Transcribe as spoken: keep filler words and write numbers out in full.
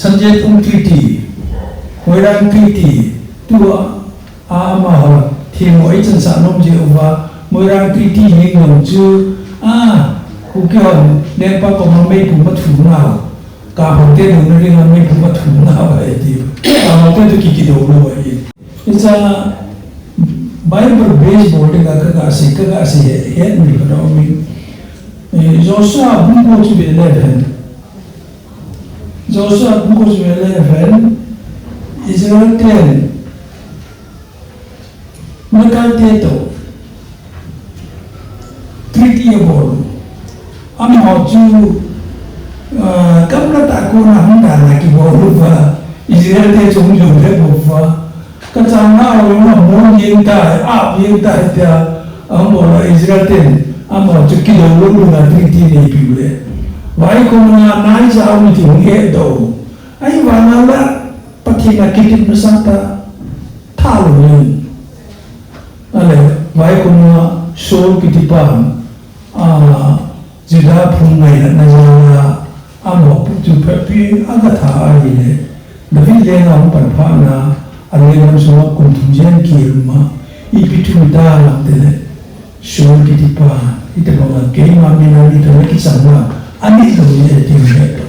Sanjay Pung Treaty, Moirang Treaty, tua, a, amaho, themmo ei chansah nom jeh uva, Moirang Treaty hi ngam chu, a, Kuki hon, Nengpa koma meipum athum nau, Kamang te nung na ring a meipum athum nau, e ti, Kamang te tu kiki do lo, e. It's a Bible based bol ding a ka ga sei, ka ga sei he, he mi ka do mi. Eh, Joshua bung ko chu eleven. Joshua bung ko chu eleven. Israel ten. Michael te to. Treaty abol. Amaho chu, ah, gamla tah a kona hung dan a kibol uva. Israel te chu hung lhung le bol uva. Kachang a hung a mon jeng tai, ap jeng tai tia. Amaho Israel ten, amaho chu kidou lou lou na treaty neipiu le. Vaikhom a nai ja mi ti hung he do. Ahivang a la Pathen a kitepna sanga tha lou jeng. Ale, vaikhom a Saul kiti pan, a, Judah phung ngailutna jal a, amaho pu chu phatpi a ka tha ahile, David lenga hung pan phat na, a lenggam sunga kum thum jen kium a, ipi thu mi ta lam tile, Saul kiti pa, iti banga keima mina mi ta na kichang na, ani lo ni e ti le,